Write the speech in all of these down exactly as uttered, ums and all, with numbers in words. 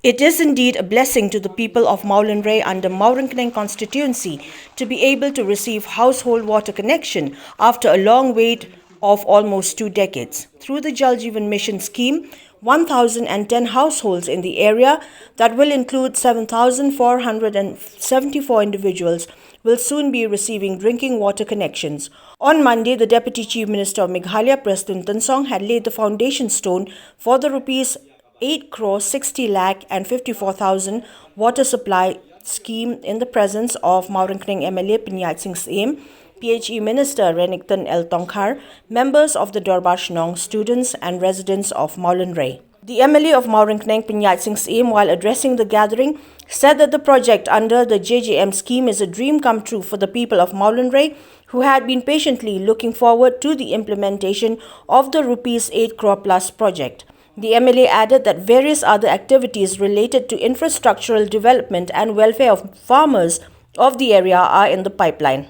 It is indeed a blessing to the people of Mawlynrei under Mawryngkneng constituency to be able to receive household water connection after a long wait of almost two decades. Through the Jal Jeevan Mission scheme, one thousand and ten households in the area, that will include seven thousand four hundred and seventy-four individuals, will soon be receiving drinking water connections. On Monday, the Deputy Chief Minister of Meghalaya, Prestone Tynsong, had laid the foundation stone for the rupees eight crore sixty lakh and fifty-four thousand water supply scheme in the presence of Mawryngkneng M L A Pynïaid Sing Syiem, P H E Minister Renikton L Tongkhar, members of the Dorbar Shnong, students and residents of Mawlynrei. The M L A of Mawryngkneng, Pynïaid Sing Syiem, while addressing the gathering, said that the project under the J J M scheme is a dream come true for the people of Mawlynrei, who had been patiently looking forward to the implementation of the rupees eight crore plus project. The M L A added that various other activities related to infrastructural development and welfare of farmers of the area are in the pipeline.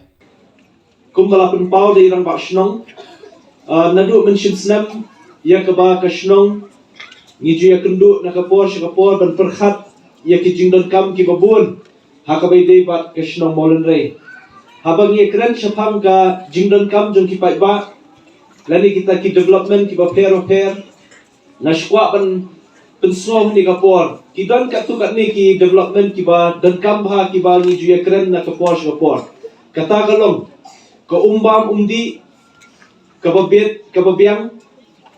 Kum ba la pynpaw da i Rangbah Shnong, ah, naduh mynshem snem ïa kaba ka shnong ngi ju ïakynduh na ka por sha ka por ban pyrkhat ïa ki jingdonkam kiba bun ha kaba ïadei bad ka shnong Mawlynrei. Haba ngi ïakren shaphang ka jingdonkam jong ki paidbah lane kita ki development kiba pher ba pher, nga sngewkwah ban pynsngew ha kane ka por. Ki don katto katne ki development kiba donkam bha kiba ngi ju ïakren na ka por sha ka por. Kata ka long ka um bam um dih, kaba bit kaba biang,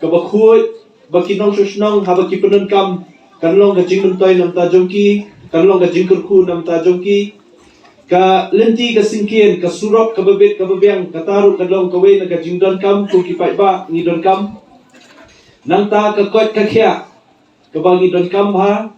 kaba khuid ba ki nongshong shnong haba ki pyndonkam, kan long ka jingmyntoi na bynta jong ki, kan long ka jingkyrkhu na bynta jong ki. Ka lynti ka syngkien, ka surok kaba bit kaba biang, kata ruh ka long kawei na ka jingdonkam kum ki paidbah ngi donkam. Nangta ka koit ka khiah kaba ngi donkam bha,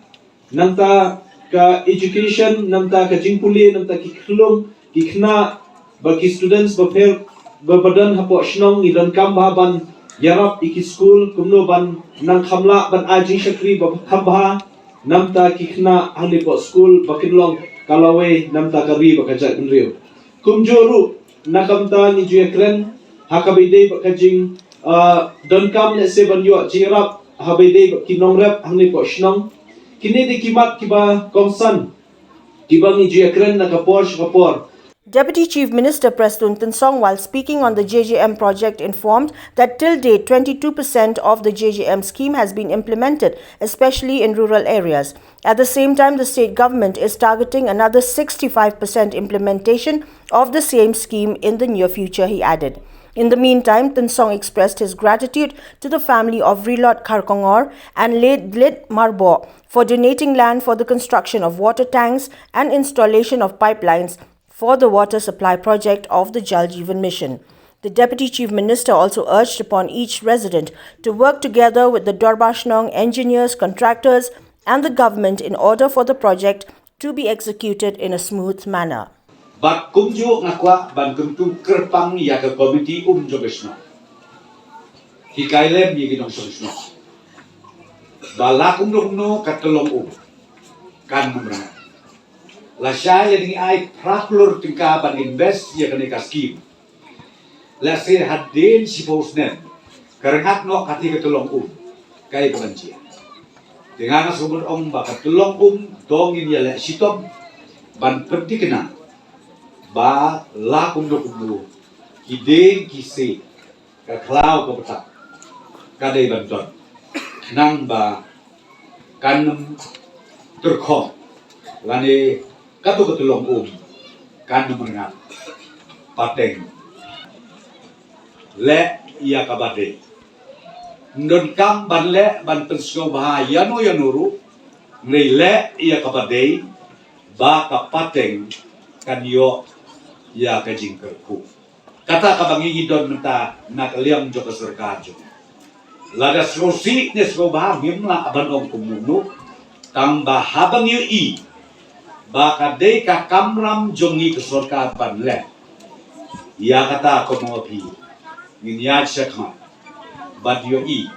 nangta ka education, nangta ka jingpule, nangta ki khyllung ki khynnah bad ki students ba pher ba, ba don hapoh shnong ngi donkam bha ban ïarap ïa ki skul kumno ban nang kham lah ban ai jingshakri ba kham bha na bynta ki khynnah hangne hapoh skul ba kin long ka lawei na bynta ka ri bad ka jaitbynriew. Kumjuh ruh na ka bynta ngi ju ïakren ha kaba ïadei bad ka jing, ah, donkam lehse ban ïoh jingïarap ha kaba ïadei bad ki nongrep hangne hapoh shnong. Kine dei ki mat kiba kongsan kiba ngi ju ïakren na ka por sha ka por. Deputy Chief Minister Prestone Tynsong, while speaking on the J J M project, informed that till date, twenty-two percent of the J J M scheme has been implemented, especially in rural areas. At the same time, the state government is targeting another sixty-five percent implementation of the same scheme in the near future, he added. In the meantime, Tynsong expressed his gratitude to the family of Rilot Kharkongor and Late Lit Marbok for donating land for the construction of water tanks and installation of pipelines for the water supply project of the Jal Jeevan Mission. The Deputy Chief Minister also urged upon each resident to work together with the Dorbar Shnong engineers, contractors, and the government in order for the project to be executed in a smooth manner. Bad kumjuh nga kwah ban kyntu kyrpang ïa ka komiti um jong ka shnong. Hikai lem ïa ki nongshong shnong ba la kumno kumno ka tyllong um kan ym rngat. Lashai lada ngi ai phra klur tyngka ban invest ïa kane ka skim, lehse hadien shiphew snem ka rngat noh kata ka tyllong um. Kaei kaban jia? Te nga nga sngewbha ong ba ka tyllong um to ngin ïaleh shitom ban pynthikna ba la kumno kumno ki dieng ki siej, ka khlaw ka btap ka dei ban don, khnang ba kan ym tyrkhong lane kato ka tyllong um kan ym rngat. Pateng, leh ïa kaba dei. Ym donkam ban leh ban pynsngewbha ïano ïano ruh. Hynrei leh ïa kaba dei ba ka pateng kan ïoh ïa ka jingkyrkhu. Kata kaba ngi ngi don mynta na ka liang jong ka sorkar jong ngi. Lada sngewsih ne sngewbha ngim lah ban ong kumno, tang ba haba ngi ïohi ba ka dei ka kamram jong ngi ka sorkar ban leh ïa kata, kumno phi, ngin ïaid shakhmat bad ïohi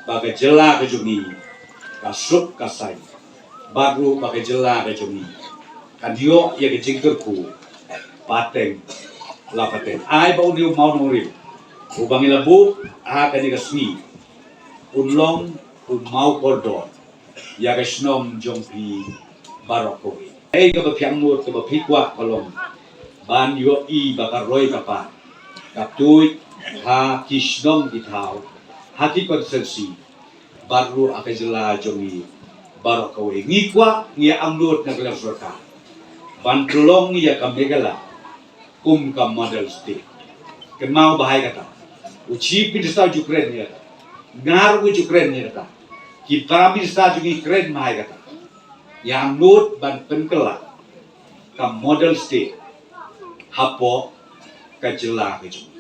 ba ka jylla ka jong ngi ka suk ka saiñ, bad ruh ba ka jylla ka jong ngi kan ïoh ïa ka jingkyrkhu pateng la pateng. Ai ba une u mawnongrim uba ngi la buh ha kane ka sngi un long u mawkordor ïa ka shnong jong phi baroh kawei. Ei, kaba phi angnud, kaba phi kwah ka long ban ïohi ba ka roi ka par ka tuid ha ki shnong ki thaw, ha ki constituency, bad ruh ha ka jylla jong ngi baroh kawei. Ngi kwah, ngi angnud na ka liang sorkar ban pynlong ïa ka Meghalaya kum ka model state. Kynmaw ba hai kata, u Chief Minister ju kren ïa kata, nga ruh ju kren ïa kata, ki Prime Minister jong ngi kren ma hai kata. Ngi angnud ban pynkylla ka model state hapoh ka jylla ka jong ngi.